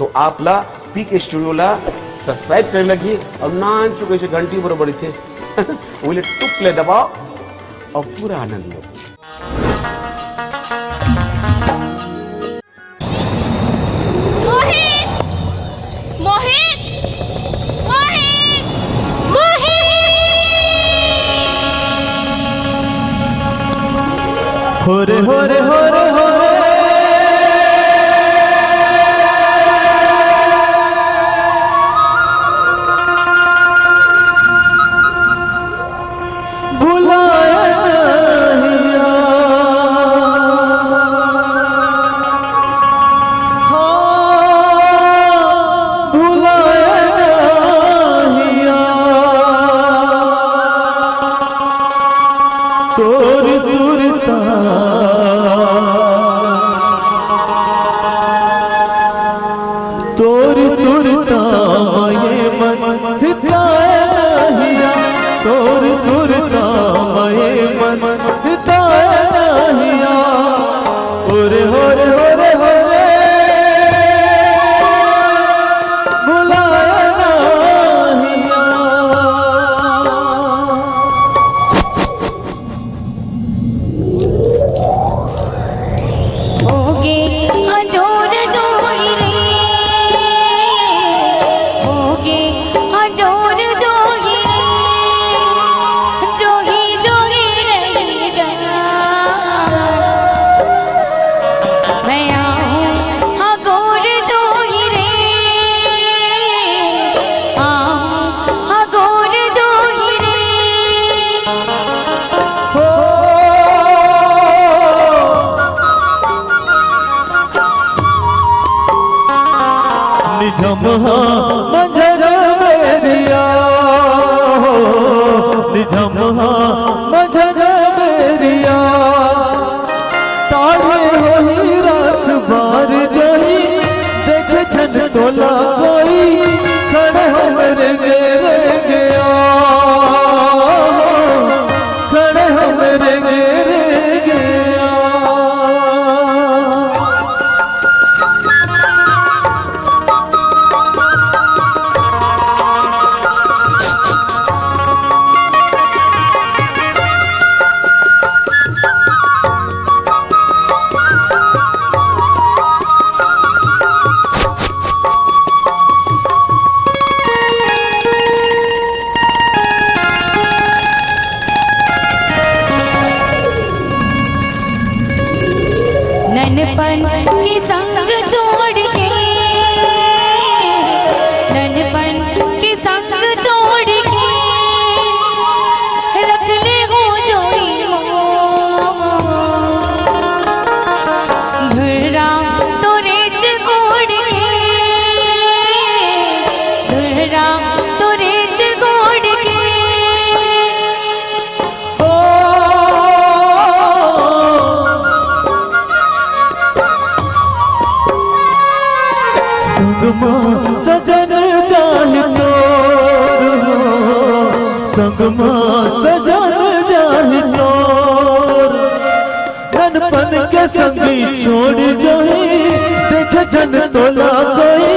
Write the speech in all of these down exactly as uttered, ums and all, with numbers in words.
तो आप ला पीके स्टूडियो ला सब्सक्राइब करे लगही अउ नानचुक अइसे घंटी बरोबर रहिथे, ओला टुक ले दबाओ अउ पूरा आनंद लो। मोहित! मोहित! मोहित! मोहित! हो रे, हो रे, हो रे, हो रे। बुलाए नहीं आ, हाँ, बुलाए नहीं आ, तोर सुरता, तोर सुरता ये मन हिताए नहीं आ, तोर सुरता ये मन हिताए नहीं आ। ओरे होरे होरे होरे, बुलाए नहीं आ। होगे अजोर जोही रे, होगे अजोर जोही रे, जोही जोही रहि जा। मैं आहूँ अगोर जोही रे, आहूँ अगोर जोही रे। हो। निझम हा मंझन बेरिया, हो, निझम हा मंझन बेरिया। टाढ़े होही रखबार जोही, देखे झन तोला कोई, खड़े हमरे गेरे गया, खड़े हमरे गेरे गया। ननपन के संग छोड़ के, ननपन के संग छोड़ के, रख ले हो जोई मोर। धुर्रा तोरे च गोड़ के, धुर्रा तोरे च गोड़ के। ओ, संगमा सजन जाहि तोर हो, संगमा सजन जाहि तोर। ननपन के संगी छोड़ जोही, देखे झन तोला कोई,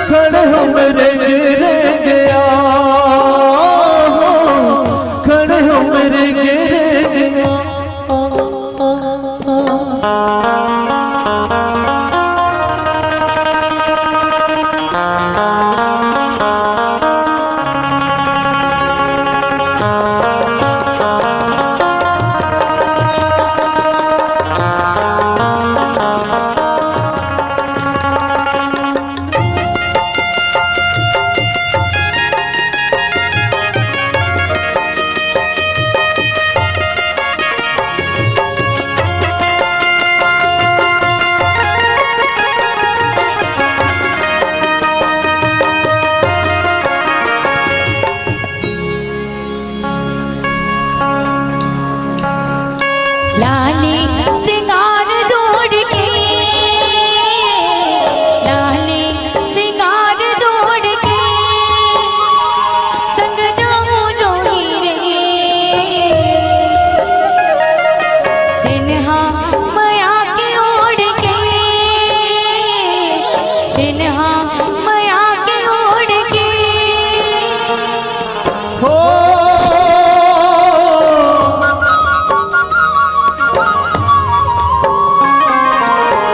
खड़े हमरे गेरे गया, खड़े हमरे गेरे गया।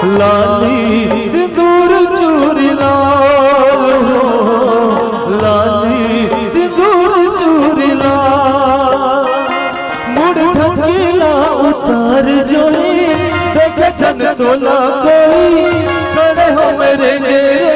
लाली सिंदूर चूरी लाल हो, लाली सिंदूर चूरी लाल। मुड़ ढकेला उतार जोई, देखे जन तोला कोई, खड़े हो मेरे डेरे